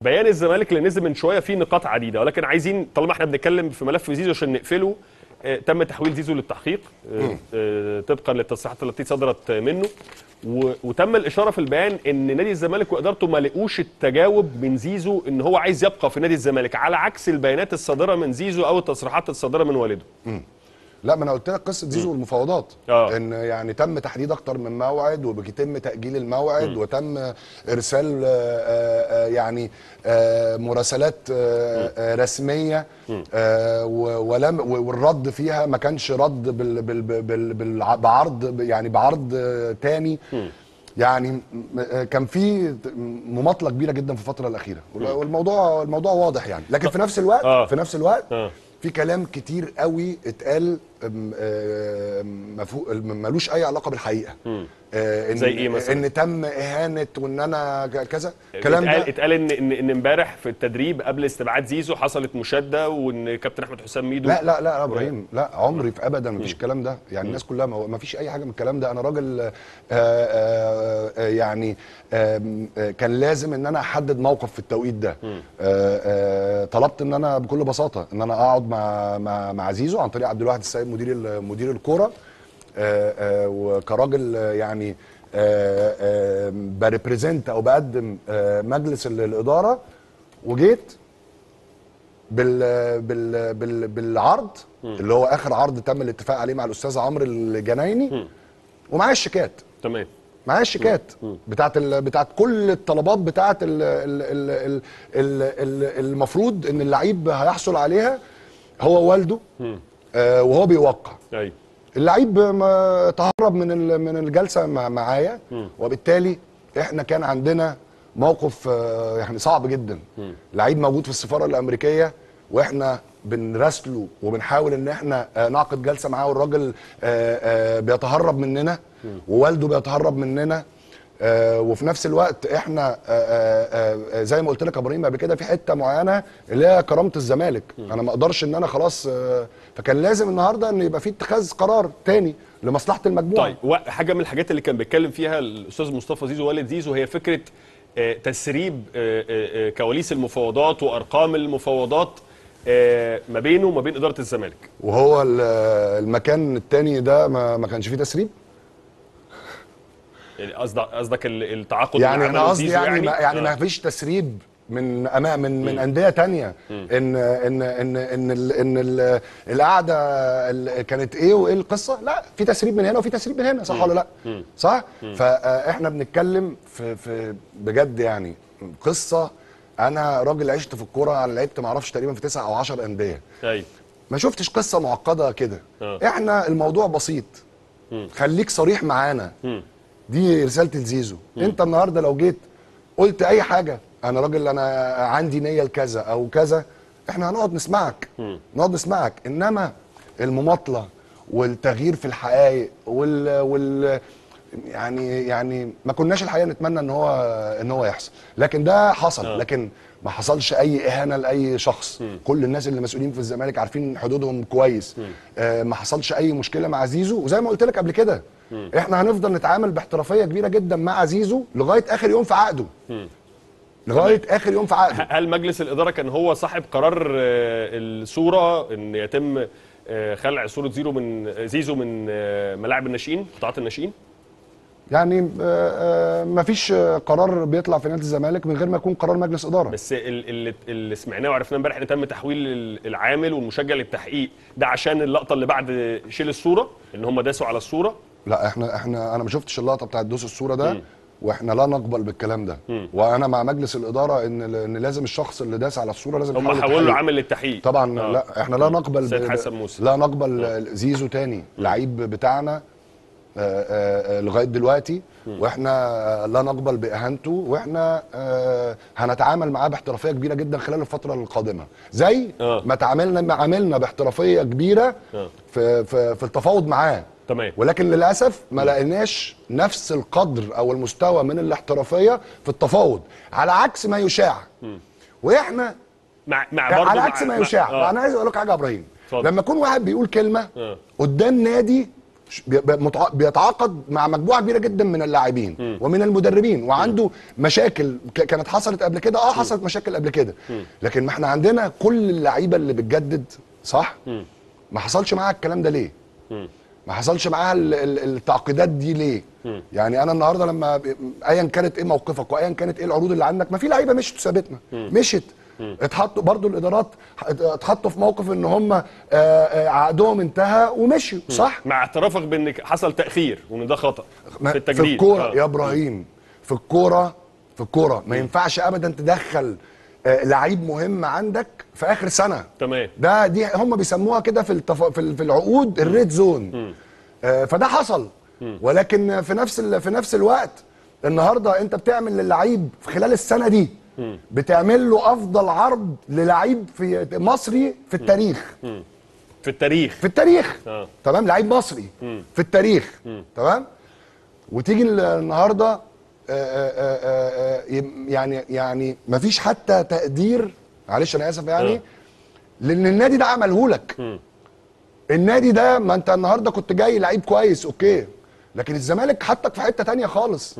بيان الزمالك اللي نزل من شوية فيه نقاط عديدة، ولكن عايزين طالما احنا بنتكلم في ملف زيزو عشان نقفله. تم تحويل زيزو للتحقيق طبقا للتصريحات التي صدرت منه، وتم الاشارة في البيان ان نادي الزمالك وادارته ما لقوش التجاوب من زيزو ان هو عايز يبقى في نادي الزمالك، على عكس البيانات الصادرة من زيزو او التصريحات الصادرة من والده. لا، ما انا قلت لك قصة زيزو والمفاوضات، ان يعني تم تحديد اكتر من موعد وبيتم تاجيل الموعد، وتم ارسال يعني مراسلات رسمية، ولم والرد فيها ما كانش رد بعرض، يعني بعرض تاني. يعني كان في مماطله كبيرة جدا في الفترة الاخيرة، والموضوع الموضوع واضح يعني. لكن في نفس الوقت في نفس الوقت في كلام كتير قوي اتقال ملوش اي علاقة بالحقيقة. زي ايه مثلا؟ ان تم اهانه وان انا كذا كلام. ده اتقال ان امبارح في التدريب قبل استبعاد زيزو حصلت مشاده، وان كابتن احمد حسام ميدو. لا لا لا يا ابراهيم، لا عمري في ابدا ما فيش الكلام ده. يعني الناس كلها ما فيش اي حاجة من الكلام ده. انا راجل يعني كان لازم ان انا احدد موقف في التوقيت ده. طلبت ان انا بكل بساطة ان انا اقعد مع زيزو عن طريق عبد الواحد السيد مدير الكورة، وكراجل يعني ب represent او بقدم مجلس الادارة، وجيت بال بال بال بالعرض اللي هو اخر عرض تم الاتفاق عليه مع الاستاذ عمرو الجنايني، ومعايا الشيكات. تمام، معايا الشيكات بتاعت كل الطلبات بتاعت المفروض ان اللعيب هيحصل عليها هو والده، وهو بيوقع. ايوه، اللعيب تهرب من الجلسة معايا، وبالتالي احنا كان عندنا موقف يعني صعب جدا. لعيب موجود في السفارة الامريكية واحنا بنراسله وبنحاول ان احنا نعقد جلسه معاه، والراجل بيتهرب مننا، ووالده بيتهرب مننا، وفي نفس الوقت احنا زي ما قلت لك يا ابراهيم قبل كده في حتة معينة اللي هي كرامة الزمالك. انا ما اقدرش ان انا خلاص، فكان لازم النهارده ان يبقى في اتخاذ قرار تاني لمصلحة المجموعة. طيب، حاجة من الحاجات اللي كان بيتكلم فيها الاستاذ مصطفى زيزو والد زيزو هي فكرة تسريب كواليس المفاوضات وارقام المفاوضات ما بينه وما بين ادارة الزمالك. وهو المكان التاني ده ما كانش فيه تسريب؟ قصدك التعاقد؟ يعني انا قصدي يعني ما فيش تسريب من امام من اندية ثانية ان ان ان ان ان القعدة كانت ايه وايه القصة. لا، في تسريب من هنا وفي تسريب من هنا، صح ولا لا؟ صح. فاحنا بنتكلم في بجد يعني قصة. انا راجل عشت في الكورة، انا لعبت ما اعرفش تقريبا في 9 أو 10 اندية، ايوه، ما شفتش قصة معقدة كده. احنا الموضوع بسيط، خليك صريح معانا. دي رسالة لزيزو. انت النهارده لو جيت قلت اي حاجة، انا راجل انا عندي نيه لكذا او كذا، احنا هنقعد نسمعك، نقعد نسمعك. انما المماطله والتغيير في الحقائق وال يعني ما كناش الحقيقة نتمنى ان هو يحصل، لكن ده حصل. لكن ما حصلش اي اهانه لاي شخص. كل الناس اللي مسؤولين في الزمالك عارفين حدودهم كويس. ما حصلش اي مشكلة مع زيزو، وزي ما قلت لك قبل كده احنا هنفضل نتعامل باحترافيه كبيرة جدا مع زيزو لغاية اخر يوم في عقده. لغاية اخر يوم في عقده. هل مجلس الادارة كان هو صاحب قرار الصورة ان يتم خلع صوره زيزو من ملاعب الناشئين، قطاعات الناشئين؟ يعني ما فيش قرار بيطلع في نادي الزمالك من غير ما يكون قرار مجلس ادارة. بس اللي سمعناه وعرفناه امبارح ان تم تحويل العامل والمشجع للتحقيق ده عشان اللقطة اللي بعد شيل الصورة، ان هم داسوا على الصورة. لا، احنا انا ما شفتش اللقطة بتاعت دوس الصورة ده، واحنا لا نقبل بالكلام ده. وانا مع مجلس الادارة ان لازم الشخص اللي داس على الصورة لازم هم حولوا له عامل للتحقيق طبعا. لا، احنا لا نقبل سيد حسن موسى، لا نقبل زيزو تاني لعيب بتاعنا لغاية دلوقتي، واحنا لا نقبل باهانته، واحنا هنتعامل معاه باحترافيه كبيرة جدا خلال الفترة القادمة، زي ما تعاملنا باحترافيه كبيرة في في التفاوض معاه. تمام. ولكن للاسف ما لقيناش نفس القدر او المستوى من الاحترافية في التفاوض، على عكس ما يشاع. واحنا مع برضه على عكس ما يشاع. انا عايز اقول لك حاجة يا ابراهيم، لما يكون واحد بيقول كلمة قدام نادي بيتعاقد مع مجموعة كبيرة جدا من اللاعبين ومن المدربين، وعنده مشاكل كانت حصلت قبل كده. حصلت مشاكل قبل كده، لكن ما احنا عندنا كل اللعيبة اللي بتجدد، صح؟ ما حصلش معاها الكلام ده ليه؟ ما حصلش معاها التعقيدات دي ليه؟ يعني انا النهارده لما ايا كانت ايه موقفك وايا كانت ايه العروض اللي عندك، ما في لعيبة مشت وسابتنا، مشت، اتحطوا برضو الادارات اتحطوا في موقف ان هم عقدهم انتهى ومشوا، صح؟ مع اعترافك بان حصل تاخير وان ده خطا في التجديد في الكورة. يا ابراهيم، في الكورة ما ينفعش ابدا تدخل لعيب مهم عندك في اخر سنة. تمام. ده دي هم بيسموها كده في في العقود ال red zone. فده حصل، ولكن في نفس الوقت النهارده انت بتعمل للعيب في خلال السنة دي بتعمل له افضل عرض للعيب في مصري في التاريخ. في التاريخ. في التاريخ. تمام، لعيب مصري في التاريخ. تمام. وتيجي النهارده يعني مفيش حتى تقدير، معلش انا اسف يعني، لان النادي ده عمله لك. النادي ده، ما انت النهارده كنت جاي لعيب كويس okay، لكن الزمالك حطك في حتة تانية خالص.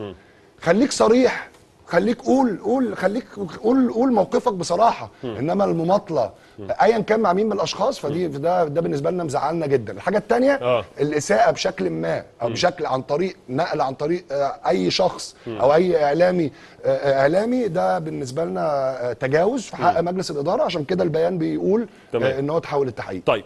خليك صريح، خليك قول خليك قول موقفك بصراحة. انما المماطله ايا كان مع مين من الاشخاص، فدي ده بالنسبة لنا مزعلنا جدا. الحاجة الثانية الاساءة بشكل ما او بشكل عن طريق نقل عن طريق اي شخص او اي اعلامي، ده بالنسبة لنا تجاوز في حق مجلس الادارة. عشان كده البيان بيقول ان هو تحول التحقيق. طيب.